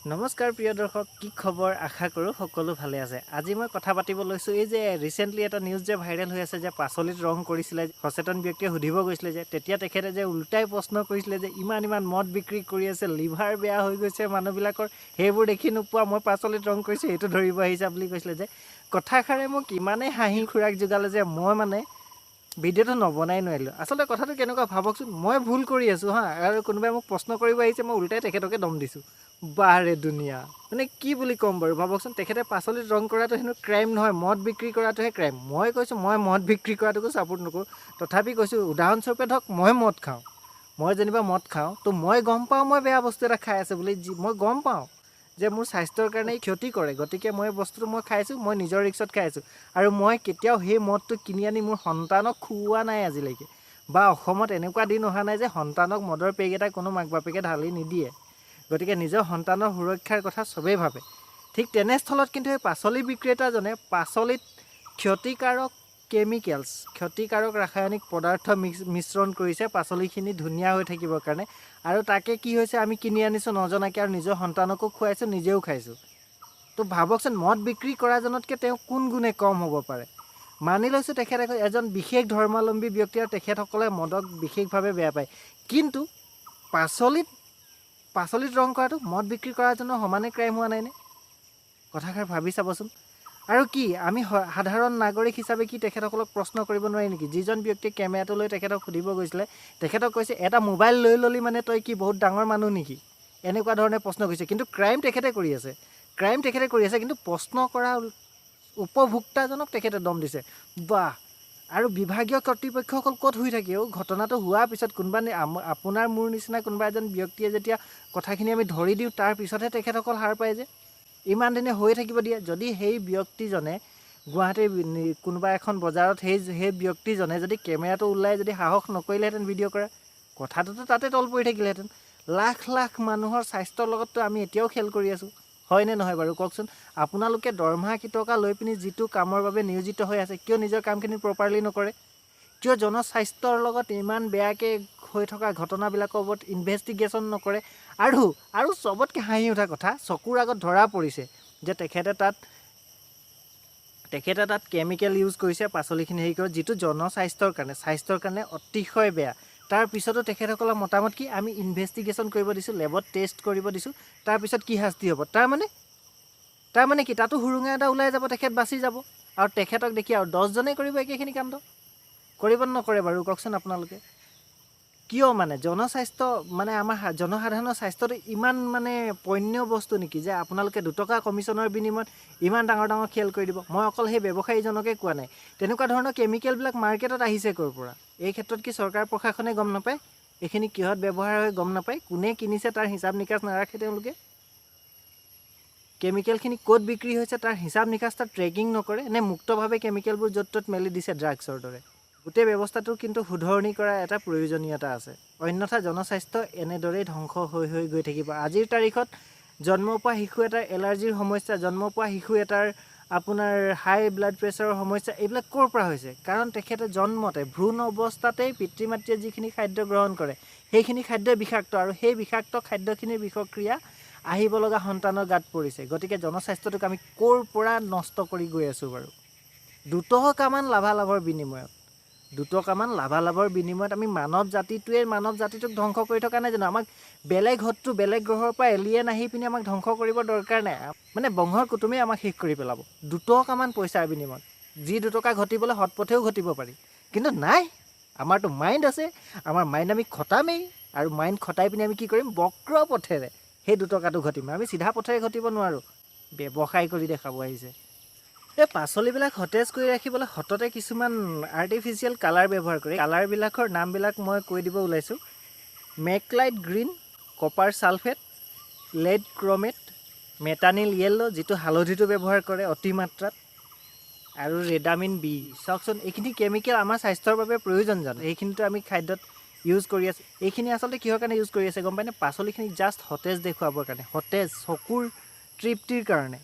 নমস্কাৰ প্ৰিয় দৰ্শক, কি খবৰ? আশা কৰোঁ সকলো ভালে আছে। আজি মই কথা পাতিব লৈছোঁ এই যে ৰিচেণ্টলি এটা নিউজ যে ভাইৰেল হৈ আছে যে পাচলিত ৰং কৰিছিলে, সচেতন ব্যক্তিয়ে সুধিব গৈছিলে যে তেতিয়া তেখেতে যে ওলোটাই প্ৰশ্ন কৰিছিলে যে ইমান ইমান মদ বিক্ৰী কৰি আছে, লিভাৰ বেয়া হৈ গৈছে মানুহবিলাকৰ, সেইবোৰ দেখি নোপোৱা, মই পাচলিত ৰং কৰিছোঁ সেইটো ধৰিব আহিছা বুলি কৈছিলে। যে কথাষাৰে মোক ইমানেই হাঁহি খোৰাক যোগালে যে মই মানে ভিডিঅ'টো নবনাই নোৱাৰিলোঁ। আচলতে কথাটো কেনেকুৱা ভাবকচোন, মই ভুল কৰি আছোঁ হা, আৰু কোনোবাই মোক প্ৰশ্ন কৰিব আহিছে, মই ওলোটাই তেখেতকে দম দিছোঁ। বাৰে দুনিয়া, মানে কি বুলি ক'ম বাৰু ভাবকচোন। তেখেতে পাচলিত ৰং কৰাটো হেনো ক্ৰাইম নহয়, মদ বিক্ৰী কৰাটোহে ক্ৰাইম। মই কৈছোঁ মই মদ বিক্ৰী কৰাটোকো ছাপোৰ্ট নকৰোঁ, তথাপি কৈছোঁ উদাহৰণস্বৰূপে ধৰক মই মদ খাওঁ, মই যেনিবা মদ খাওঁ, তো মই গম পাওঁ মই বেয়া বস্তু এটা খাই আছোঁ বুলি, যি মই গম পাওঁ যে মোৰ স্বাস্থ্যৰ কাৰণে ক্ষতি কৰে, গতিকে মই বস্তুটো মই খাইছোঁ, মই নিজৰ ৰিস্কত খাই আছোঁ। আৰু মই কেতিয়াও সেই মদটো কিনি আনি মোৰ সন্তানক খুওৱা নাই আজিলৈকে, বা অসমত এনেকুৱা দিন অহা নাই যে সন্তানক মদৰ পেগ এটা কোনো মাক বাপেকে ঢালি নিদিয়ে। গতিকে নিজৰ সন্তানৰ সুৰক্ষাৰ কথা চবেই ভাবে। ঠিক তেনেস্থলত কিন্তু সেই পাচলি বিক্ৰেতাজনে পাচলিত ক্ষতিকাৰক কেমিকেলছ, ক্ষতিকাৰক ৰাসায়নিক পদাৰ্থ মিশ্ৰণ কৰিছে পাচলিখিনি ধুনীয়া হৈ থাকিবৰ কাৰণে। আৰু তাকে কি হৈছে, আমি কিনি আনিছোঁ নজনাকৈ আৰু নিজৰ সন্তানকো খুৱাইছোঁ, নিজেও খাইছোঁ। তো ভাবকচোন, মদ বিক্ৰী কৰাজনতকৈ তেওঁ কোন গুণে কম হ'ব পাৰে? মানি লৈছোঁ তেখেত এজন বিশেষ ধৰ্মাৱলম্বী ব্যক্তি আৰু তেখেতসকলে মদক বিশেষভাৱে বেয়া পায়, কিন্তু পাচলিত ৰং কৰাটো মদ বিক্ৰী কৰাজনৰ সমানে ক্ৰাইম হোৱা নাইনে? কথাষাৰ ভাবি চাবচোন। আৰু কি আমি সাধাৰণ নাগৰিক হিচাপে কি তেখেতসকলক প্ৰশ্ন কৰিব নোৱাৰি নেকি? যিজন ব্যক্তিয়ে কেমেৰাটো লৈ তেখেতক সুধিব গৈছিলে, তেখেতক কৈছে এটা মোবাইল লৈ ল'লি মানে তই কি বহুত ডাঙৰ মানুহ নেকি, এনেকুৱা ধৰণে প্ৰশ্ন কৰিছে। কিন্তু ক্ৰাইম তেখেতে কৰি আছে, ক্ৰাইম তেখেতে কৰি আছে, কিন্তু প্ৰশ্ন কৰা উপভোক্তাজনক তেখেতে দম দিছে। বাহ! আৰু বিভাগীয় কৰ্তৃপক্ষসকল ক'ত শুই থাকে অ'? ঘটনাটো হোৱাৰ পিছত কোনোবা আপোনাৰ মোৰ নিচিনা কোনোবা এজন ব্যক্তিয়ে যেতিয়া কথাখিনি আমি ধৰি দিওঁ, তাৰ পিছতহে তেখেতসকল সাৰ পায় যে ইমান দিনে হৈ থাকিব দিয়ে। যদি সেই ব্যক্তিজনে গুৱাহাটীৰ কোনোবা এখন বজাৰত সেই ব্যক্তিজনে যদি কেমেৰাটো ওলাই যদি সাহস নকৰিলেহেঁতেন ভিডিঅ' কৰা, কথাটোতো তাতে তল পৰি থাকিলেহেঁতেন। লাখ লাখ মানুহৰ স্বাস্থ্যৰ লগততো আমি এতিয়াও খেল কৰি আছোঁ, হয়নে নহয় বাৰু কওকচোন? আপোনালোকে দৰমহা কেইটকা লৈ পিনি যিটো কামৰ বাবে নিয়োজিত হৈ আছে, কিয় নিজৰ কামখিনি প্ৰপাৰলি নকৰে? কিয় জনস্বাস্থ্যৰ লগত ইমান বেয়াকৈ হৈ থকা ঘটনাবিলাকৰ ওপৰত ইনভেষ্টিগেশ্যন নকৰে? আৰু চবতকৈ হাঁহি উঠা কথা, চকুৰ আগত ধৰা পৰিছে যে তেখেতে তাত কেমিকেল ইউজ কৰিছে পাচলিখিনি হেৰি কৰি, যিটো জনস্বাস্থ্যৰ কাৰণে, স্বাস্থ্যৰ কাৰণে অতিশয় বেয়া। তাৰপিছতো তেখেতসকলৰ মতামত কি, আমি ইনভেষ্টিগেশ্যন কৰিব দিছোঁ, লেবত টেষ্ট কৰিব দিছোঁ, তাৰপিছত কি শাস্তি হ'ব? তাৰমানে কি তাতো সুৰুঙা এটা ওলাই যাব, তেখেত বাচি যাব। আৰু তেখেতক দেখি আৰু 10জনে কৰিব একেখিনি কাণ্ড। কৰিব নকৰে বাৰু কওকচোন আপোনালোকে? কিয় মানে জনস্বাস্থ্য মানে আমাৰ জনসাধাৰণৰ স্বাস্থ্যটো ইমান মানে পণ্য বস্তু নেকি যে আপোনালোকে 2 টকা কমিশ্যনৰ বিনিময়ত ইমান ডাঙৰ ডাঙৰ খেল কৰি দিব? মই অকল সেই ব্যৱসায়ীজনকে কোৱা নাই, তেনেকুৱা ধৰণৰ কেমিকেলবিলাক মাৰ্কেটত আহিছে ক'ৰ পৰা? এই ক্ষেত্ৰত কি চৰকাৰ প্ৰশাসনে গম নাপায়? এইখিনি কিহত ব্যৱহাৰ হয় গম নাপায়? কোনে কিনিছে তাৰ হিচাপ নিকাচ নাৰাখে তেওঁলোকে? কেমিকেলখিনি ক'ত বিক্ৰী হৈছে তাৰ হিচাপ নিকাচ, তাৰ ট্ৰেকিং নকৰে নে? মুক্তভাৱে কেমিকেলবোৰ য'ত ত'ত মেলি দিছে ড্ৰাগছৰ দৰে। গোটেই ব্যৱস্থাটো কিন্তু শুধৰণি কৰা এটা প্ৰয়োজনীয়তা আছে, অন্যথা জনস্বাস্থ্য এনেদৰেই ধ্বংস হৈ হৈ গৈ থাকিব। আজিৰ তাৰিখত জন্ম পোৱা শিশু এটাৰ এলাৰ্জিৰ সমস্যা, জন্ম পোৱা শিশু এটাৰ আপোনাৰ হাই ব্লাড প্ৰেছাৰৰ সমস্যা, এইবিলাক ক'ৰ পৰা হৈছে? কাৰণ তেখেতে জন্মতে ভ্ৰূণ অৱস্থাতেই পিতৃ মাতৃয়ে যিখিনি খাদ্য গ্ৰহণ কৰে, সেইখিনি খাদ্যই বিষাক্ত, আৰু সেই বিষাক্ত খাদ্যখিনিৰ বিষক্ৰিয়া আহিব লগা সন্তানৰ গাত পৰিছে। গতিকে জনস্বাস্থ্যটোক আমি ক'ৰ পৰা নষ্ট কৰি গৈ আছোঁ বাৰু? 2 টকামান লাভালাভৰ বিনিময়ত, 2 টকামান লাভালাভৰ বিনিময়ত আমি মানৱ জাতিটোৱে মানৱ জাতিটোক ধ্বংস কৰি থকা নাই জানো? আমাক বেলেগ শত্ৰু, বেলেগ গ্ৰহৰ পৰা এলিয়েন আহি পিনি আমাক ধ্বংস কৰিব দৰকাৰ নাই, মানে বংশৰ কুটুমেই আমাক শেষ কৰি পেলাব 2 টকামান পইচাৰ বিনিময়ত। যি 2 টকা ঘটিবলৈ সৎ পথেও ঘটিব পাৰি, কিন্তু নাই, আমাৰতো মাইণ্ড আছে, আমাৰ মাইণ্ড আমি খটামেই। আৰু মাইণ্ড খটাই পিনি আমি কি কৰিম? বক্ৰ পথেৰে সেই 2 টকাটো ঘটিম, আমি চিধা পথেৰে ঘটিব নোৱাৰোঁ। ব্যৱসায় কৰি দেখাব আহিছে। এই পাচলিবিলাক সতেজ কৰি ৰাখিবলৈ সততে কিছুমান আৰ্টিফিচিয়েল কালাৰ ব্যৱহাৰ কৰে। কালাৰবিলাকৰ নামবিলাক মই কৈ দিব ওলাইছোঁ: মেকলাইট green, copper sulphate, lead chromate, metanil yellow, যিটো হালধিটো ব্যৱহাৰ কৰে অতিমাত্ৰাত, আৰু ৰেডামিন বি। চাওকচোন, এইখিনি কেমিকেল আমাৰ স্বাস্থ্যৰ বাবে প্ৰয়োজন জানো? এইখিনিতো আমি খাদ্যত ইউজ কৰি আছোঁ। এইখিনি আচলতে কিহৰ কাৰণে ইউজ কৰি আছে গম পায়নে? পাচলিখিনি জাষ্ট সতেজ দেখুৱাবৰ কাৰণে, সতেজ চকুৰ তৃপ্তিৰ কাৰণে।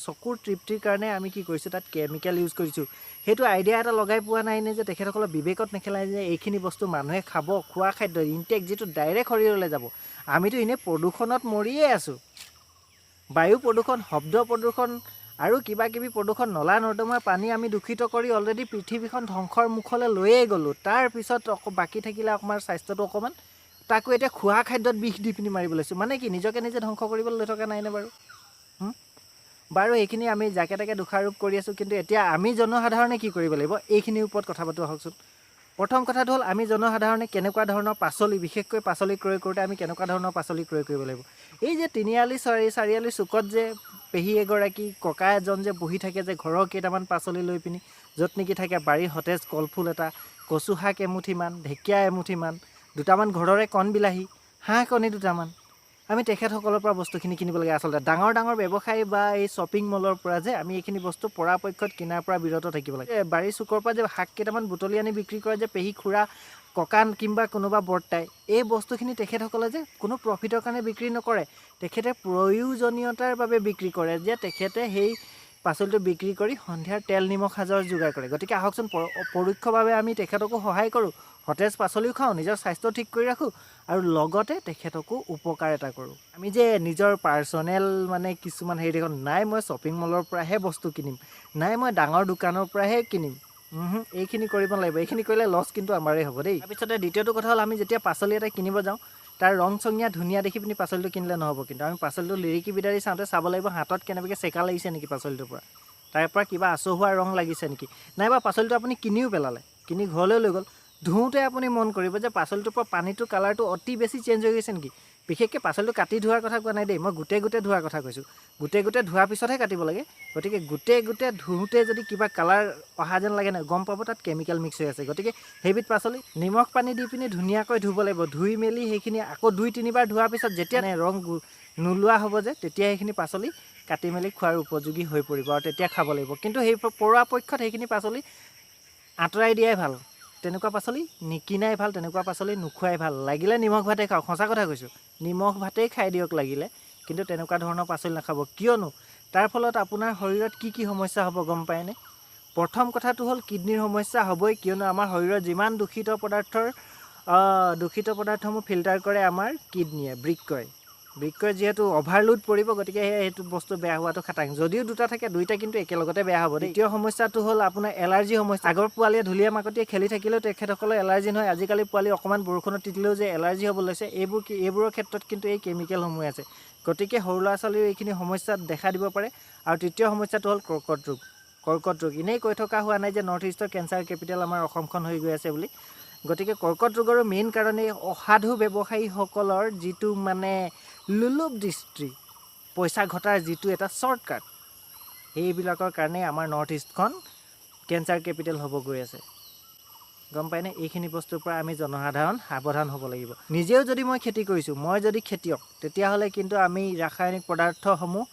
চকুৰ তৃপ্তিৰ কাৰণে আমি কি কৰিছোঁ? তাত কেমিকেল ইউজ কৰিছোঁ। সেইটো আইডিয়া এটা লগাই পোৱা নাই নে যে তেখেতসকলৰ বিবেকত নেখেলাই যে এইখিনি বস্তু মানুহে খাব, খোৱা খাদ্য ইনটেক যিটো ডাইৰেক্ট শৰীৰলৈ যাব? আমিতো এনেই প্ৰদূষণত মৰিয়ে আছোঁ। বায়ু প্ৰদূষণ, শব্দ প্ৰদূষণ আৰু কিবা কিবি প্ৰদূষণ, নলা নৰ্দমাৰ পানী আমি দূষিত কৰি অলৰেডি পৃথিৱীখন ধ্বংসৰ মুখলৈ লৈয়ে গ'লোঁ। তাৰপিছত বাকী থাকিলে আমাৰ স্বাস্থ্যটো অকণমান, তাকো এতিয়া খোৱা খাদ্যত বিষ দি পিনি মাৰিব লৈছোঁ। মানে কি, নিজকে নিজে ধ্বংস কৰিবলৈ লৈ থকা নাইনে বাৰু? বাৰু, এইখিনি আমি যাকে তাকে দোষাৰোপ কৰি আছোঁ, কিন্তু এতিয়া আমি জনসাধাৰণে কি কৰিব লাগিব এইখিনিৰ ওপৰত কথা পাতোঁ আহকচোন। প্ৰথম কথাটো হ'ল, আমি জনসাধাৰণে কেনেকুৱা ধৰণৰ পাচলি, বিশেষকৈ পাচলি ক্ৰয় কৰোঁতে আমি কেনেকুৱা ধৰণৰ পাচলি ক্ৰয় কৰিব লাগিব। এই যে তিনিআলি চাৰিআলি চুকত যে পেহী এগৰাকী, ককা এজন যে বহি থাকে যে ঘৰৰ কেইটামান পাচলি লৈ পিনি, য'ত নেকি থাকে বাৰীৰ সতেজ কলফুল এটা, কচু শাক এমুঠিমান, ঢেকীয়া এমুঠিমান, দুটামান ঘৰৰে কণ বিলাহী, হাঁহ কণী দুটামান, আমি তেখেতসকলৰ পৰা বস্তুখিনি কিনিব লাগে। আচলতে ডাঙৰ ডাঙৰ ব্যৱসায়ী বা এই শ্বপিং মলৰ পৰা যে আমি এইখিনি বস্তু পৰাপক্ষত কিনাৰ পৰা বিৰত থাকিব লাগে। বাৰীৰ চুকৰ পৰা যে শাক কেইটামান বুটলি আনি বিক্ৰী কৰে যে পেহী, খুৰা, ককা কিম্বা কোনোবা বৰ্তাই, এই বস্তুখিনি তেখেতসকলে যে কোনো প্ৰফিটৰ কাৰণে বিক্ৰী নকৰে, তেখেতে প্ৰয়োজনীয়তাৰ বাবে বিক্ৰী কৰে, যে তেখেতে সেই পাচলিটো বিক্ৰী কৰি সন্ধিয়াৰ তেল নিমখ সাজৰ যোগাৰ কৰে। গতিকে আহকচোন, পৰোক্ষভাৱে আমি তেখেতকো সহায় কৰোঁ, সতেজ পাচলিও খাওঁ, নিজৰ স্বাস্থ্য ঠিক কৰি ৰাখোঁ আৰু লগতে তেখেতকো উপকাৰ এটা কৰোঁ। আমি যে নিজৰ পাৰ্চনেল মানে কিছুমান হেৰি দেখোঁ, নাই মই শ্বপিং মলৰ পৰাহে বস্তু কিনিম, নাই মই ডাঙৰ দোকানৰ পৰাহে কিনিম, এইখিনি কৰিব নালাগিব। এইখিনি কৰিলে লছ কিন্তু আমাৰেই হ'ব দেই। তাৰপিছতে দ্বিতীয়টো কথা হ'ল, আমি যেতিয়া পাচলি এটা কিনিব যাওঁ, তাৰ ৰং চঙীয়া ধুনীয়া দেখি পিনি পাচলিটো কিনিলে নহ'ব। কিন্তু আমি পাচলিটো লিৰিকি বিদাৰি চাওঁতে চাব লাগিব হাতত কেনেবাকৈ চেকা লাগিছে নেকি পাচলিটোৰ পৰা, তাৰ পৰা কিবা আচহুৱা ৰং লাগিছে নেকি, নাইবা পাচলিটো আপুনি কিনিও পেলালে, কিনি ঘৰলৈ লৈ গ'ল, ধুওঁতে আপুনি মন কৰিব যে পাচলিটোৰ পৰা পানীটোৰ কালাৰটো অতি বেছি চেঞ্জ হৈ গৈছে নেকি। বিশেষকৈ পাচলিটো কাটি ধোৱাৰ কথা কোৱা নাই দেই, মই গোটেই গোটেই ধোৱাৰ কথা কৈছোঁ। গোটেই গোটেই ধোৱাৰ পিছতহে কাটিব লাগে। গতিকে গোটেই গোটেই ধুওঁতে যদি কিবা কালাৰ অহা যেন লাগে নহয়, গম পাব তাত কেমিকেল মিক্স হৈ আছে। গতিকে সেইবিধ পাচলি নিমখ পানী দি পিনি ধুনীয়াকৈ ধুব লাগিব। ধুই মেলি সেইখিনি আকৌ 2-3 বাৰ ধোৱাৰ পিছত যেতিয়া ৰং নোলোৱা হ'ব যে, তেতিয়া সেইখিনি পাচলি কাটি মেলি খোৱাৰ উপযোগী হৈ পৰিব আৰু তেতিয়া খাব লাগিব। কিন্তু সেই পৰাপক্ষত সেইখিনি পাচলি আঁতৰাই দিয়াই ভাল, তেনেকুৱা পাচলি নিকিনাই ভাল, তেনেকুৱা পাচলি নোখোৱাই ভাল। লাগিলে নিমখ ভাতেই খাওক, সঁচা কথা কৈছোঁ, নিমখ ভাতেই খাই দিয়ক লাগিলে, কিন্তু তেনেকুৱা ধৰণৰ পাচলি নাখাব। কিয়নো তাৰ ফলত আপোনাৰ শৰীৰত কি কি সমস্যা হ'ব গম পায়নে? প্ৰথম কথাটো হ'ল কিডনীৰ সমস্যা হ'বই। কিয়নো আমাৰ শৰীৰত যিমান দূষিত পদাৰ্থসমূহ ফিল্টাৰ কৰে আমাৰ কিডনীয়ে, বৃক্কই। বৃক্কই যিহেতু অভাৰলোড পৰিব, গতিকে সেইটো বস্তু বেয়া হোৱাটো খাটাং। যদিও দুটা থাকে, দুইটা কিন্তু একেলগতে বেয়া হ'ব দেই। দ্বিতীয় সমস্যাটো হ'ল আপোনাৰ এলাৰ্জি সমস্যা। আগৰ পোৱালীয়ে ধূলিয়ে মাকতিয়ে খেলি থাকিলেও তেখেতসকলৰ এলাৰ্জি নহয়। আজিকালি পোৱালি অকণমান বৰষুণত তিতিলেও যে এলাৰ্জি হ'ব লৈছে, এইবোৰৰ ক্ষেত্ৰত কিন্তু এই কেমিকেলসমূহ আছে। গতিকে সৰু ল'ৰা ছোৱালীৰ এইখিনি সমস্যাত দেখা দিব পাৰে। আৰু তৃতীয় সমস্যাটো হ'ল কৰ্কট ৰোগ। কৰ্কট ৰোগ এনেই কৈ থকা হোৱা নাই যে নৰ্থ ইষ্টৰ কেঞ্চাৰ কেপিটেল আমাৰ অসমখন হৈ গৈ আছে বুলি। গতিকে কৰ্কট ৰোগৰো মেইন কাৰণ এই অসাধু ব্যৱসায়ীসকলৰ যিটো মানে লোলুপ দৃষ্টি, পইচা ঘটাৰ যিটো এটা শ্বৰ্টকাট, সেইবিলাকৰ কাৰণে আমাৰ নৰ্থ ইষ্টখন কেঞ্চাৰ কেপিটেল হ'ব গৈ আছে, গম পায়নে? এইখিনি বস্তুৰ পৰা আমি জনসাধাৰণ সাৱধান হ'ব লাগিব। নিজেও যদি মই খেতি কৰিছোঁ, মই যদি খেতিয়ক, তেতিয়াহ'লে কিন্তু আমি ৰাসায়নিক পদাৰ্থসমূহ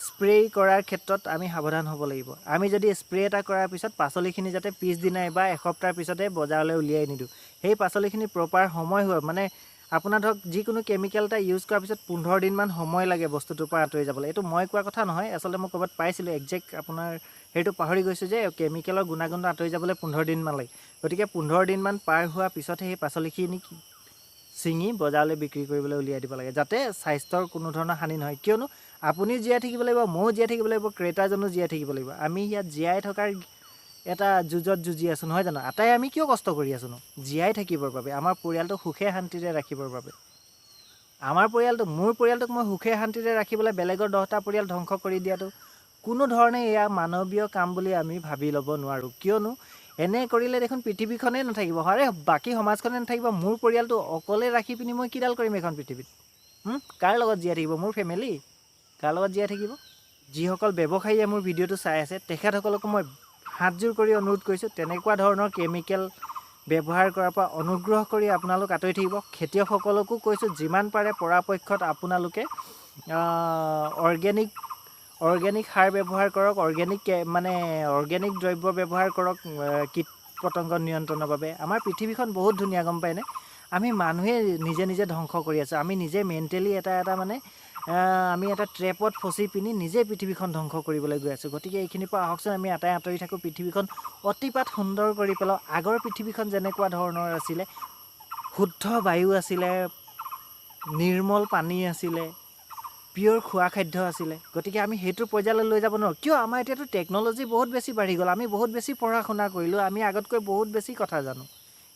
স্প্ৰে' কৰাৰ ক্ষেত্ৰত আমি সাৱধান হ'ব লাগিব। আমি যদি স্প্ৰে' এটা কৰাৰ পিছত পাচলিখিনি যাতে পিছদিনাই বা এসপ্তাহৰ পিছতে বজাৰলৈ উলিয়াই নিদিওঁ, সেই পাচলিখিনি প্ৰপাৰ সময় হোৱা, মানে আপোনাৰ ধৰক যিকোনো কেমিকেল এটা ইউজ কৰাৰ পিছত 15 দিনমান সময় লাগে বস্তুটোৰ পৰা আঁতৰি যাবলৈ। এইটো মই কোৱা কথা নহয়, আচলতে মই ক'ৰবাত পাইছিলোঁ, একজেক্ট আপোনাৰ সেইটো পাহৰি গৈছোঁ, যে কেমিকেলৰ গুণাগুণটো আঁতৰি যাবলৈ 15 দিনমান লাগে। গতিকে 15 দিনমান পাৰ হোৱাৰ পিছতহে সেই পাচলিখিনি ছিঙি বজাৰলৈ বিক্ৰী কৰিবলৈ উলিয়াই দিব লাগে, যাতে স্বাস্থ্যৰ কোনো ধৰণৰ হানি নহয়। কিয়নো আপুনিও জীয়াই থাকিব লাগিব, ময়ো জীয়াই থাকিব লাগিব, ক্ৰেতাজনো জীয়াই থাকিব লাগিব। আমি ইয়াত জীয়াই থকাৰ এটা যুঁজত যুঁজি আছোঁ, নহয় জানো? আটাই আমি কিয় কষ্ট কৰি আছোঁনো? জীয়াই থাকিবৰ বাবে, আমাৰ পৰিয়ালটোক সুখে শান্তিৰে ৰাখিবৰ বাবে। আমাৰ পৰিয়ালটোক, মোৰ পৰিয়ালটোক মই সুখে শান্তিৰে ৰাখিবলৈ বেলেগৰ 10টা পৰিয়াল ধ্বংস কৰি দিয়াটো কোনো ধৰণে এয়া মানৱীয় কাম বুলি আমি ভাবি ল'ব নোৱাৰোঁ। কিয়নো এনে কৰিলে দেখোন পৃথিৱীখনেই নাথাকিব, আৰে বাকী সমাজখনে নাথাকিব। মোৰ পৰিয়ালটো অকলে ৰাখি পিনি মই কিডাল কৰিম এইখন পৃথিৱীত? কাৰ লগত জীয়াই থাকিব মোৰ ফেমিলি? কাৰ লগত জীয়াই থাকিব? যিসকল ব্যৱসায়ীয়ে মোৰ ভিডিঅ'টো চাই আছে, তেখেতসকলকো মই হাতযোৰ কৰি অনুৰোধ কৰিছোঁ, তেনেকুৱা ধৰণৰ কেমিকেল ব্যৱহাৰ কৰাৰ পৰা অনুগ্ৰহ কৰি আপোনালোক আঁতৰি থাকিব। খেতিয়কসকলকো কৈছোঁ, যিমান পাৰে পৰাপক্ষত আপোনালোকে অৰ্গেনিক সাৰ ব্যৱহাৰ কৰক, অৰ্গেনিক মানে অৰ্গেনিক দ্ৰব্য ব্যৱহাৰ কৰক কীট পতংগ নিয়ন্ত্ৰণৰ বাবে। আমাৰ পৃথিৱীখন বহুত ধুনীয়া, গম পায়নে? আমি মানুহে নিজে নিজে ধ্বংস কৰি আছোঁ। আমি নিজে মেণ্টেলি এটা এটা মানে আমি এটা ট্ৰেপত ফচি পিনি নিজে পৃথিৱীখন ধ্বংস কৰিবলৈ গৈ আছোঁ। গতিকে এইখিনিৰ পৰা আহকচোন আমি আটাই আঁতৰি থাকোঁ, পৃথিৱীখন অতিপাত সুন্দৰ কৰি পেলাওঁ। আগৰ পৃথিৱীখন যেনেকুৱা ধৰণৰ আছিলে, শুদ্ধ বায়ু আছিলে, নিৰ্মল পানী আছিলে, পিয়'ৰ পিয়'ৰ খোৱা খাদ্য আছিলে। গতিকে আমি সেইটো পৰ্যায়লৈ লৈ যাব নোৱাৰোঁ। কিয়? আমাৰ এতিয়াতো টেকন'লজি বহুত বেছি বাঢ়ি গ'ল, আমি বহুত বেছি পঢ়া শুনা কৰিলোঁ, আমি আগতকৈ বহুত বেছি কথা জানো।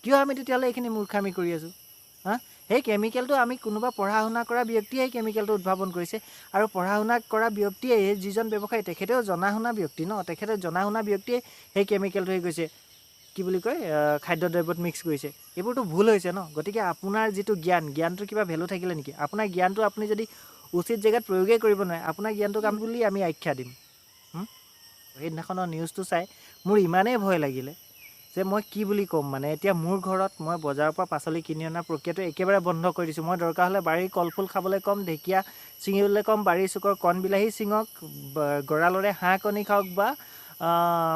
কিয় আমি তেতিয়াহ'লে এইখিনি মূৰ্খামি কৰি আছোঁ? হা, সেই কেমিকেলটো আমি কোনোবা পঢ়া শুনা কৰা ব্যক্তিয়ে সেই কেমিকেলটো উদ্ভাৱন কৰিছে আৰু পঢ়া শুনা কৰা ব্যক্তিয়ে, এই যিজন ব্যৱসায়ী, তেখেতেও জনা শুনা ব্যক্তি ন, তেখেতে জনা শুনা ব্যক্তিয়ে সেই কেমিকেলটো হেৰি কৰিছে, কি বুলি কয়, খাদ্য দ্ৰব্যত মিক্স কৰিছে। এইবোৰতো ভুল হৈছে ন? গতিকে আপোনাৰ যিটো জ্ঞান, জ্ঞানটোৰ কিবা ভেলু থাকিলে নেকি? আপোনাৰ জ্ঞানটো আপুনি যদি উচিত জেগাত প্ৰয়োগেই কৰিব নোৱাৰে, আপোনাৰ জ্ঞানটোক আমি বুলি আমি আখ্যা দিম? সেইদিনাখনৰ নিউজটো চাই মোৰ ইমানেই ভয় লাগিলে যে মই কি বুলি ক'ম। মানে এতিয়া মোৰ ঘৰত মই বজাৰৰ পৰা পাচলি কিনি অনাৰ প্ৰক্ৰিয়াটো একেবাৰে বন্ধ কৰি দিছোঁ। মই দৰকাৰ হ'লে বাৰীৰ কলফুল খাবলৈ ক'ম, ঢেকীয়া ছিঙিবলৈ ক'ম, বাৰীৰ চুকৰ কণ বিলাহী ছিঙক, গঁৰালৰে হাঁহ কণী খাওক বা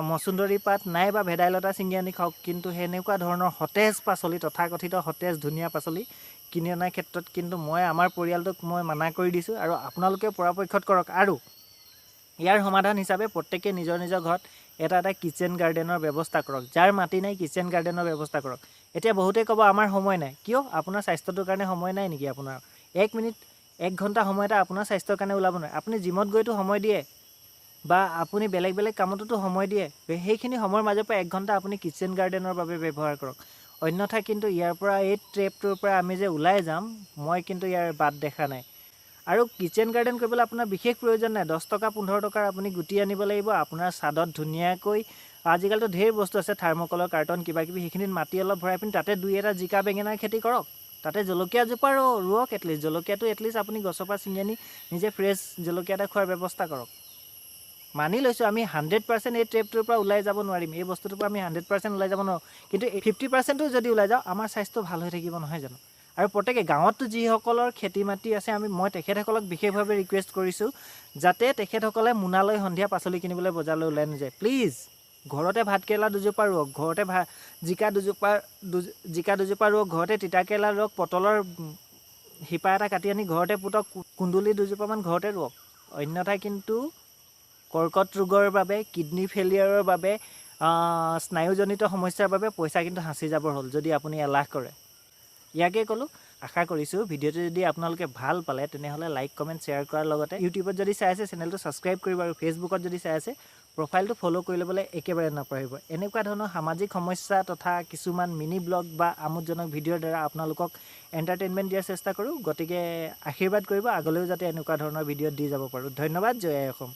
মচুন্দৰী পাত নাইবা ভেদাইলতা ছিঙি আনি খাওক। কিন্তু সেনেকুৱা ধৰণৰ সতেজ পাচলি, তথাকথিত সতেজ ধুনীয়া পাচলি কিনি অনাৰ ক্ষেত্ৰত কিন্তু মই আমাৰ পৰিয়ালটোক মই মানা কৰি দিছোঁ আৰু আপোনালোকে পৰাপক্ষত কৰক। আৰু ইয়াৰ সমাধান হিচাপে প্ৰত্যেকে নিজৰ নিজৰ ঘৰত এটা এটা কিটচেন গাৰ্ডেনৰ ব্যৱস্থা কৰক। যাৰ মাটি নাই, কিটচেন গাৰ্ডেনৰ ব্যৱস্থা কৰক। এতিয়া বহুতেই ক'ব আমাৰ সময় নাই। কিয়? আপোনাৰ স্বাস্থ্যটোৰ কাৰণে সময় নাই নেকি? আপোনাৰ 1 মিনিট, 1 ঘণ্টা সময় এটা আপোনাৰ স্বাস্থ্যৰ কাৰণে ওলাব নোৱাৰে? আপুনি জিমত গৈতো সময় দিয়ে বা আপুনি বেলেগ বেলেগ কামতোতো সময় দিয়ে। সেইখিনি সময়ৰ মাজৰ পৰা 1 ঘণ্টা আপুনি কিটচেন গাৰ্ডেনৰ বাবে ব্যৱহাৰ কৰক। অন্যথা কিন্তু ইয়াৰ পৰা, এই ট্ৰেপটোৰ পৰা আমি যে ওলাই যাম, মই কিন্তু ইয়াৰ বাট দেখা নাই। আৰু কিটচেন গাৰ্ডেন কৰিবলৈ আপোনাৰ বিশেষ প্ৰয়োজন নাই। 10 টকা, 15 টকাৰ আপুনি গুটি আনিব লাগিব। আপোনাৰ ছাদত ধুনীয়াকৈ, আজিকালিতো ঢেৰ বস্তু আছে, থাৰ্মকলৰ কাৰ্টন কিবা কিবি, সেইখিনিত মাটি অলপ ভৰাই পিনি তাতে দুই এটা জিকা, বেঙেনাৰ খেতি কৰক। তাতে জলকীয়া এজোপা ৰোৱক। এটলিষ্ট জলকীয়াটো এটলিষ্ট আপুনি গছৰ পৰা ছিঙি আনি নিজে ফ্ৰেছ জলকীয়া এটা খোৱাৰ ব্যৱস্থা কৰক। মানি লৈছোঁ, আমি 100% এই ট্ৰেপটোৰ পৰা ওলাই যাব নোৱাৰিম, এই বস্তুটোৰ পৰা আমি 100% ওলাই যাব নোৱাৰোঁ। কিন্তু 50%টো যদি ওলাই যাওঁ, আমাৰ স্বাস্থ্য ভাল হৈ থাকিব, নহয় জানো? আৰু প্ৰত্যেকে গাঁৱততো যিসকলৰ খেতি মাটি আছে, মই তেখেতসকলক বিশেষভাৱে ৰিকুৱেষ্ট কৰিছোঁ যাতে তেখেতসকলে মোনালৈ সন্ধিয়া পাচলি কিনিবলৈ বজাৰলৈ ওলাই নাযায়। প্লিজ ঘৰতে ভাতকেৰেলা দুজোপা ৰুৱক, ঘৰতে জিকা দুজোপা ৰুৱক, ঘৰতে তিতাকেৰেলা ৰুৱক, পটলৰ শিপা এটা কাটি আনি ঘৰতে পুতক, কুন্দুলি দুজোপামান ঘৰতে ৰুৱক। অন্যথা কিন্তু কৰ্কট ৰোগৰ বাবে, কিডনী ফেইলিয়াৰৰ বাবে, স্নায়ুজনিত সমস্যাৰ বাবে পইচা কিন্তু সাঁচি যাবৰ হ'ল যদি আপুনি এলাহ কৰে। ইয়াকে ক'লোঁ। আশা কৰিছোঁ ভিডিঅ'টো যদি আপোনালোকে ভাল পালে, তেনেহ'লে লাইক, কমেণ্ট, শ্বেয়াৰ কৰাৰ লগতে ইউটিউবত যদি চাই আছে, চেনেলটো ছাবস্ক্ৰাইব কৰিব আৰু ফেচবুকত যদি চাই আছে, প্ৰফাইলটো ফ'ল' কৰি ল'বলৈ একেবাৰে নাপাহৰিব। এনেকুৱা ধৰণৰ সামাজিক সমস্যা তথা কিছুমান মিনি ব্লগ বা আমোদজনক ভিডিঅ'ৰ দ্বাৰা আপোনালোকক এণ্টাৰটেইনমেণ্ট দিয়াৰ চেষ্টা কৰোঁ। গতিকে আশীৰ্বাদ কৰিব, আগলৈও যাতে এনেকুৱা ধৰণৰ ভিডিঅ' দি যাব পাৰোঁ। ধন্যবাদ। জয় আই অসম।